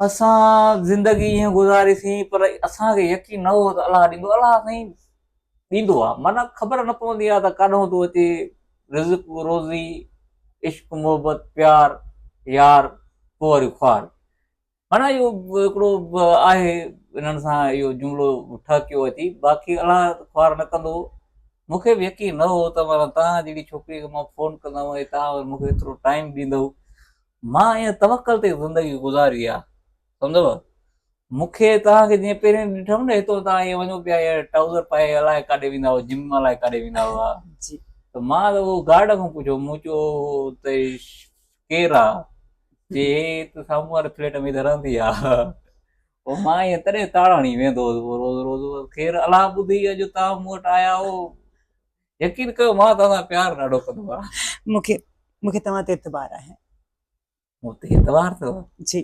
اسان زندگي ائين گذاريسين پر اسان کي يقين نه هو ته الله ڏيندو. الله سائين ڏيندو آ، معنيٰ خبر نه پوندي آ ته ڪاڏهون ٿو اچي رزق روزي، عشق محبت، پيار يار پوء وري خوار. معنيٰ اهو هڪڙو آهي انهن سان اهو جملو ٺهڪيو اچي باقي الله خوار نه ڪندو. مون کي به يقين نه هو ته معنيٰ توهان جهڙي ڇوڪري کي مان فون ڪندم ۽ توهان وري مون کي ايترو ٽائيم ڏيندؤ. مان ائين توڪل تي زندگي گذاري آ سمجهو. مون کي توهان کي جيئن پهرين ڏٺم نه هتو توهان ائين وڃو پيا ائين ٽائوزر پائي الائي ڪاڏي ويندا هئا جم الائي ڪاڏي ويندا هئا. ته مان ته اهو گارڊ کان پڇيو مون چيو ته ڪير آ؟ چي هي ته سامهون واري فليٽ ۾ ته رهندي آ. پوء مان ائين تڏهن تاڙ هڻي ويندو هوس پوء روز روز. خير الله ٻڌي اڄ توهان مون وٽ آيا آهيو يقين ڪيو مان توهان سان پيار ڏاڍو ڪندو آهيان. مون کي مون کي توهان تي اعتبار آهي. مون تي اعتبار اٿو؟ جي.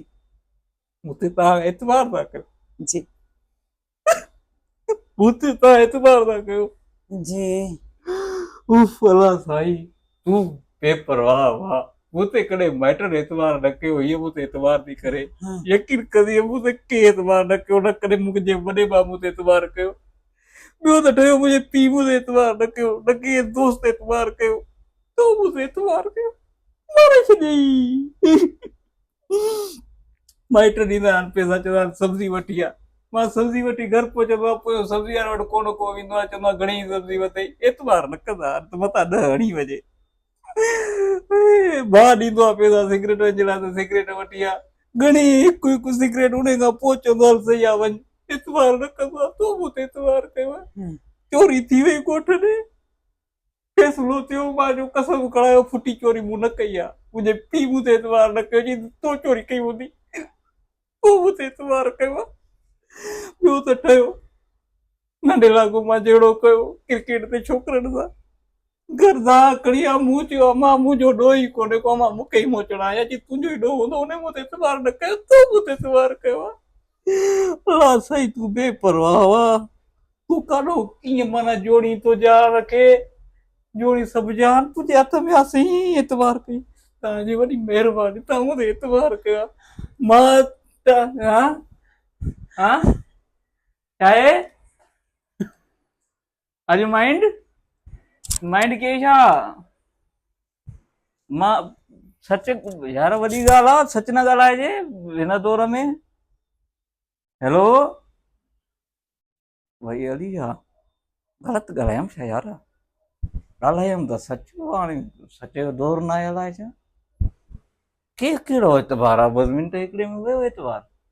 مون تي توهان اعتبار ٿا ڪيو؟ جي. مون تي توهان اعتبار ٿا ڪيو؟ جي. اوف الله سائين تون بي پرواهه واهه مون تي ڪڏهن مائٽن اعتبار نه ڪيو هيء مون تي اعتبار ٿي ڪري. يقين ڪندي مون تي ڪنهن اعتبار نه ڪيو نه ڪڏهن منهنجي وڏي ڀاء مون تي اعتبار ڪيو. ٻيو ته ٺهيو منهنجي پيء مون تي اعتبار نه ڪيو نه ڪنهن دوست اعتبار ڪيو تو مون تي اعتبار ڪيو ماري ڇڏيئي. مائٽ ڏيندا آهن پئسا چوندا آهن سبزي وٺي آ مان سبزي وٺي گهر پهچندو آهيان پوء سبزي واري وٽ ڪو نه ڪو ويندو آهي چوندو آهي گهڻي سبزي وتئي اعتبار نه ڪندا آهن ته متان ڏهه هڻي وڃي. ڀاء ڏيندو آهي پئسا سگريٽ جي لاء ته سگريٽ وٺي آ ڳڻي هڪ هڪ سگريٽ ان کان پوء چوندو هل صحيح آ وڃ اعتبار نه ڪندو آ تو مون تي اعتبار ڪيو آ چوري ٿي وئي ڳوٺ ۾ فيصلو ٿيو مان جو قسم کڻايو ڦٽي چوري مون نه ڪئي آ منهنجي پيء مون تي اعتبار نه ڪيو چي تو چوري ڪئي هوندي تو مون تي اعتبار ڪيو آ ٻيو ته ٺهيو ننڍي لاڳو مان جهيڙو ڪيو ڪرڪيٽ تي ڇوڪرن سان گردا کڻي آ مون چيو امان منهنجو ڏوهه ئي ڪونهي ڪو امان مون کي ئي موچڙا آيا چي تنهنجو ئي ڏوهه هوندو انهي مون تي اعتبار نه ڪيو تو مون تي اعتبار ڪيو آ الله سائين تون بي پرواهه آ تون ڪاڏو ڪيئن معنيٰ جوڙين ٿو جهان کي جوڙين سڀ جهان تنهنجي هٿ ۾ آ سائين اعتبار ڪئي توهان جي وڏي مهرباني توهان مون تي اعتبار ڪيو آ مان ته ها ها ڇا آهي آر you mind mind ڪي ڇا مان سچ يار وڏي ڳالهه آ سچ نه ڳالهائجي هن دور ۾ هيلو ڀائي علي ها غلط ڳالهايم ڇا يار ڳالهايم ته سچ هاڻي سچ جو دور نه آهي الائي ڇا ڪي ڪهڙو اعتبار آ بس منٽ هڪڙي ۾ ويو اعتبار.